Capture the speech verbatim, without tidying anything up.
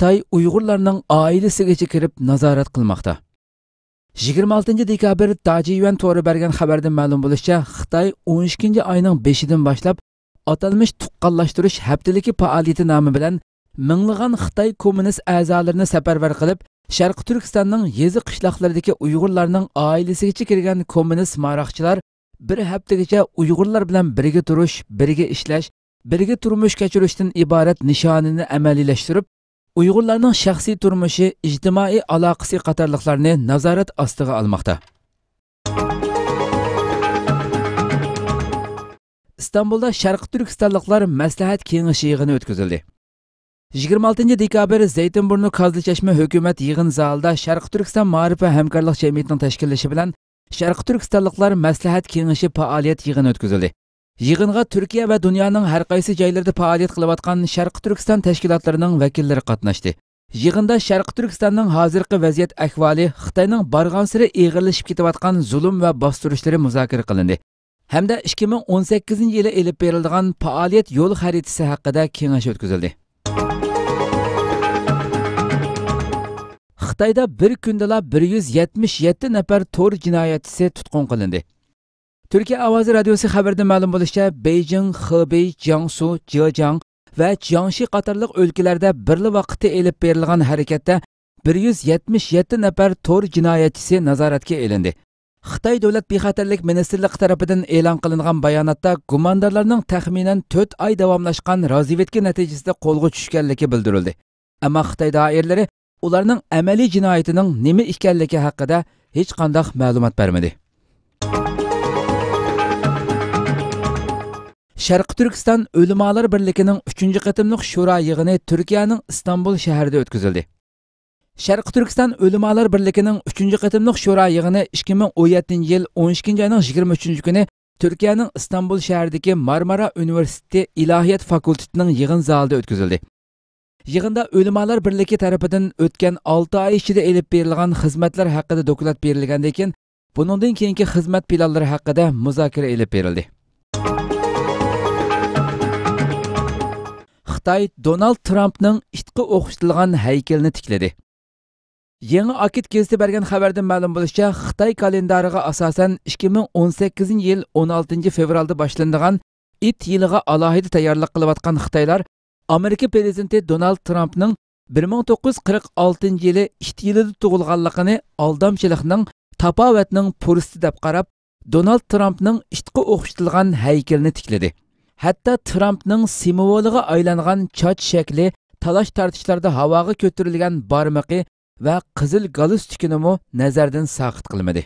خىتاي ئۇيغۇرلارنىڭ ئائىلىسىگىچە كىرىپ نازارەت قىلماقتا. يىگىرمە ئالتىنچى دېكابىر تاجيۈەن تورى بەرگەن خەۋەردىن مەلۇم بولۇشىچە، خىتاي ئون ئىككىنچى ئاينىڭ بېشىدىن باشلاپ ئاتالمىش تۇغقانلاشتۇرۇش ھەپتىلىكى پائالىيىتى نامى بىلەن مىڭلىغان خىتاي كوممۇنىست ئەزالىرىنى سەپەرۋەر قىلىپ، شەرقىي تۈركىستاننىڭ يېزا قىشلاقلىرىدىكى ئۇيغۇرلارنىڭ ئائىلىسىگىچە كىرگەن كوممۇنىست ماراقچىلار بىر ھەپتىگىچە ئۇيغۇرلار بىلەن بىرگە تۇرۇش، بىرگە ئىشلەش، بىرگە تۇرمۇش كەچۈرۈشتىن ئىبارەت نىشانىنى ئەمەلىيلەشتۈرۈپ، ئۇيغۇرلارنىڭ شەخسىي تۇرمۇشى، ئىجتىمائىي ئالاقىسى قاتارلىقلارنى نازارەت ئاستىغا ئالماقتا. ئىستانبۇلدا شەرقىي تۈركىستانلىقلار مەسلىھەت كېڭىشى يىغىنى ئۆتكۈزۈلدى. يىگىرمە ئالتىنچى دېكابىر زەيتىنبۇرنۇ كازلىچەشمە ھۆكۈمەت يىغىن زالىدا شەرقىي تۈركىستان مائارىپ ۋە ھەمكارلىق جەمئىيىتىنىڭ تەشكىللىشى بىلەن شەرقىي تۈركىستانلىقلار مەسلىھەت كېڭىشى پائالىيەت يىغىنى ئۆتكۈزۈلدى. يىغىنغا تۈركىيە ۋە دۇنيانىڭ ھەر قايسى جايلىرىدا پائالىيەت قىلىۋاتقان شەرقىي تۈركىستان تەشكىلاتلىرىنىڭ ۋەكىللىرى قاتناشتى. يىغىندا شەرقىي تۈركىستاننىڭ ھازىرقى ۋەزىيەت ئەھۋالى، خىتاينىڭ بارغانسېرى ئېغىرلىشىپ كېتىۋاتقان زۇلۇم ۋە باستۇرۇشلىرى مۇزاكىرە قىلىندى ھەمدە ئىككى مىڭ ئون سەككىزىنچى يىلى ئېلىپ بېرىلىدىغان پائالىيەت يول خەرىتىسى ھەققىدە كېڭەش ئۆتكۈزۈلدى. خىتايدا بىر كۈندىلا بىر يۈز يەتمىش يەتتە نەپەر تور جىنايەتچىسى تۇتقۇن قىلىندى. تۈركىيە ئاۋازى رادىيوسى خەۋىرىدىن مەلۇم بولۇشىچە، بېيجىڭ، خېبېي، جياڭسۇ، جېجياڭ ۋە جياڭشى قاتارلىق ئۆلكىلەردە بىرلا ۋاقىتتا ئېلىپ بېرىلغان ھەرىكەتتە بىر يۈز يەتمىش يەتتە نەپەر تور جىنايەتچىسى نازارەتكە ئېلىندى. خىتاي دۆلەت بىخەتەرلىك مىنىستىرلىقى تەرىپىدىن ئېلان قىلىنغان باياناتتا گۇماندارلارنىڭ تەخمىنەن تۆت ئاي داۋاملاشقان رازۋېدكا نەتىجىسىدە قولغا چۈشكەنلىكى بىلدۈرۈلدى. ئەمما خىتاي دائىرىلىرى ئۇلارنىڭ ئەمەلىي جىنايىتىنىڭ نېمە ئىكەنلىكى ھەققىدە ھېچقانداق مەلۇمات بەرمىدى. شەرقىي تۈركىستان ئۆلىمالار بىرلىكىنىڭ ئۈچىنچى قېتىملىق شورا يىغىنى تۈركىيەنىڭ ئىستانبۇل شەھىرىدە ئۆتكۈزۈلدى. شەرقىي تۈركىستان ئۆلىمالار بىرلىكىنىڭ ئۈچىنچى قېتىملىق شورا يىغىنى ئىككى مىڭ ئون يەتتىنچى يىل ئون ئىككىنچى ئاينىڭ يىگىرمە ئۈچىنچى كۈنى تۈركىيەنىڭ ئىستانبۇل شەھىرىدىكى مارمارا ئۇنىۋېرسىتېتى ئىلاھىيات فاكۇلتېتىنىڭ يىغىن زالىدا ئۆتكۈزۈلدى. يىغىندا ئۆلىمالار بىرلىكى تەرىپىدىن ئۆتكەن ئالتە ئاي ئىچىدە ئېلىپ بېرىلغان خىزمەتلەر ھەققىدە دوكلات بېرىلگەندىن كېيىن، بۇنىڭدىن كېيىنكى خىزمەت پىلانلىرى ھەققىدە مۇزاكىرە ئېلىپ بېرىلدى. خىتاي دونالد ترامپنىڭ ئىتقا ئوخشىتىلغان ھەيكىلىنى تىكلىدى. يېڭى ئاكىت گېزىتى بەرگەن خەۋەردىن مەلۇم بولۇشىچە، خىتاي كالېندارىغا ئاساسەن، ئىككى مىڭ ئون سەككىزىنچى يىل ئون ئالتىنچى فېۋرالدا باشلىنىدىغان ئىت يىلىغا ئالاھىدە تەييارلىق قىلىۋاتقان خىتايلار ئامېرىكا پىرېزىدېنتى دونالد ترامپنىڭ بىر مىڭ توققۇز يۈز قىرىق ئالتىنچى يىلى ئىت يىلىدا تۇغۇلغانلىقىنى ئالدامچىلىقنىڭ، تاپاۋەتنىڭ پۇرسىتى دەپ قاراپ، دونالد ترامپنىڭ ئىتقا ئوخشىتىلغان ھەيكىلىنى تىكلىدى. ھەتتا ترامپنىڭ سىمۋولىغا ئايلانغان چاچ شەكلى تالاش-تارتىشلاردا ھاۋاغا كۆتۈرۈلگەن بارمىقى ۋە قىزىل گالستۇكىنىمۇ نەزەردىن ساقىت قىلمىدى.